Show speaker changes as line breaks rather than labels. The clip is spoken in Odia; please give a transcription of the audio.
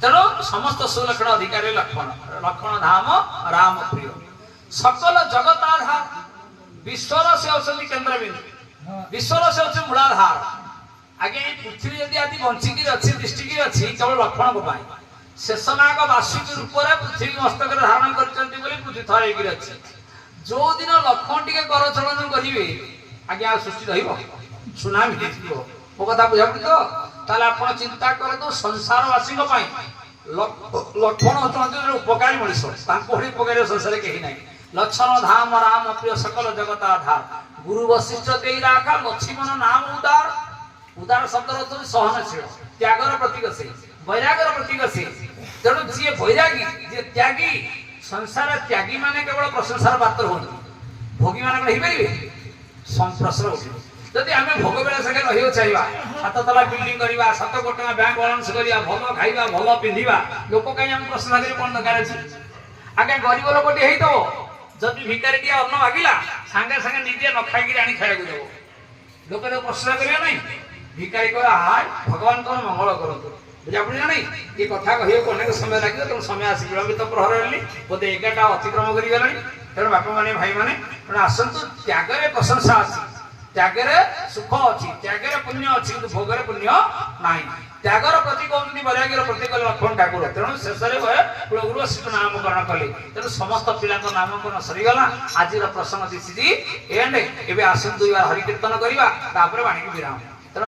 ତେଣୁ ସମସ୍ତ ସୁଲକ୍ଷଣ ଅଧିକାରୀ ଲକ୍ଷ୍ମଣ। ଲକ୍ଷ୍ମଣ ଧାମ ରାମ ପ୍ରିୟ, ସକଳ ଜଗତାଧାର। ବିଶ୍ୱର ସେ ଅଛନ୍ତି କେନ୍ଦ୍ରବିନ୍ଦୁ, ବିଶ୍ୱର ସେ ଅଛନ୍ତି ମୂଳାଧାର। ଆଜ୍ଞା, ଏଇ ପୃଥିବୀ ଯଦି ଆଜି ବଞ୍ଚିକିରି ଅଛି, ତିଷ୍ଠିକିରି ଅଛି, କେବଳ ଲକ୍ଷ୍ମଣଙ୍କ ପାଇଁ। ଶେଷନାଗ ବାସୁକୀ ରୂପରେ ପୃଥିବୀ ମସ୍ତକରେ ଧାରଣ କରିଛନ୍ତି ବୋଲି ପୃଥିବୀ ଥରେଇକିରି ଅଛି। ଯୋଉ ଦିନ ଲକ୍ଷ୍ମଣ ଟିକେ କରଚଳନ କରିବେ ଆଜ୍ଞା, ଆଉ ସୃଷ୍ଟି ରହିବ? ସୁନାମି ହେଇଯିବ। ମୋ କଥା ବୁଝାପଡି ତ? ତାହେଲେ ଆପଣ ଚିନ୍ତା କରନ୍ତୁ, ସଂସାରବାସୀଙ୍କ ପାଇଁ ଲକ୍ଷ୍ମଣ ହେଉଛନ୍ତି ଜଣେ ଉପକାରୀ ମଣିଷ। ତାଙ୍କୁ ଭଳି ଉପକାରୀ ସଂସାରରେ କେହି ନାହିଁ। ଲକ୍ଷ୍ମଣ ଧାମ ରାମ ପ୍ରିୟ, ସକଳ ଜଗତ ଆଧାର। ଗୁରୁ ବଶିଷ୍ଠ ଦେଇ ରାଖା ଲକ୍ଷ୍ମଣ ନାମ ଉଦାର। ଉଦାର ଶବ୍ଦର ଅର୍ଥ ହେଉଛି ସହନଶୀଳ, ତ୍ୟାଗର ପ୍ରତୀକ ସେ, ବୈରାଗର ପ୍ରତୀକ ସେ। ତେଣୁ ଯିଏ ବୈରାଗୀ, ଯିଏ ତ୍ୟାଗୀ, ସଂସାର ତ୍ୟାଗୀ ମାନେ କେବଳ ପ୍ରଶଂସାର ପାତ୍ର ହୁଅନ୍ତି। ଭୋଗୀ ମାନେ କଣ ହେଇପାରିବେ? ପ୍ରଶ୍ନ ଉଠିବ। ଯଦି ଆମେ ଭୋଗ ବିଳାସରେ ରହିବାକୁ ଚାହିଁବା, 7 ତଲା ବିଲ୍ଡିଂ କରିବା, 7 କୋଟି ଟଙ୍କା ବ୍ୟାଙ୍କ ବାଲାନ୍ସ କରିବା, ଭଲ ଖାଇବା, ଭଲ ପିନ୍ଧିବା, ଲୋକ କାହିଁ ଆମ ପ୍ରଶଂସା କରି କଣ ଦରକାର ଅଛି ଆଜ୍ଞା? ଗରିବ ଲୋକଟି ହେଇଥିବ, ଯଦି ଭିକାରୀ ଟିକେ ଅନ୍ନ ମାଗିଲା, ସାଙ୍ଗେ ସାଙ୍ଗେ ନିଜେ ନ ଖାଇକିରି ଆଣି ଖାଇବାକୁ ଦେବ। ଲୋକ ତାକୁ ପ୍ରଶଂସା କରିବେ ନାହିଁ? ଭିକାରୀ କହିବ, "ହାୟ, ଭଗବାନ ତମର ମଙ୍ଗଳ କରନ୍ତୁ।" ବୁଝାପଡିଲା ନାଇଁ? ଏ କଥା କହିବାକୁ ଅନେକ ସମୟ ଲାଗିବ। ତେଣୁ ସମୟ ଆସି ବିଳମ୍ବିତ ପ୍ରହର ହେଲି, ବୋଧେ 11ଟା ଅତିକ୍ରମ କରିଗଲାଣି। ତେଣୁ ବାପାମାନେ, ଭାଇମାନେ, ତେଣୁ ଆସନ୍ତୁ। ତ୍ୟାଗରେ ପ୍ରଶଂସା ଅଛି, ତ୍ୟାଗରେ ସୁଖ ଅଛି, ତ୍ୟାଗରେ ପୁଣ୍ୟ ଅଛି, କିନ୍ତୁ ଭୋଗରେ ପୁଣ୍ୟ ନାହିଁ। ତ୍ୟାଗର ପ୍ରତୀକ ହଉଛନ୍ତି, ବୈରାଗ୍ୟର ପ୍ରତୀକ ଲକ୍ଷ୍ମଣ ଠାକୁର। ତେଣୁ ଶେଷରେ କୁଳଗୁରୁ ବଶିଷ୍ଠ ନାମକରଣ କଲେ। ତେଣୁ ସମସ୍ତ ପିଲାଙ୍କ ନାମକରଣ ସରିଗଲା। ଆଜିର ପ୍ରସଙ୍ଗ this is and. ଏବେ ଆସନ୍ତୁ, ଦୁଇବାର ହରିକୀର୍ତ୍ତନ କରିବା, ତାପରେ ବାଣିକି ବିରାମ।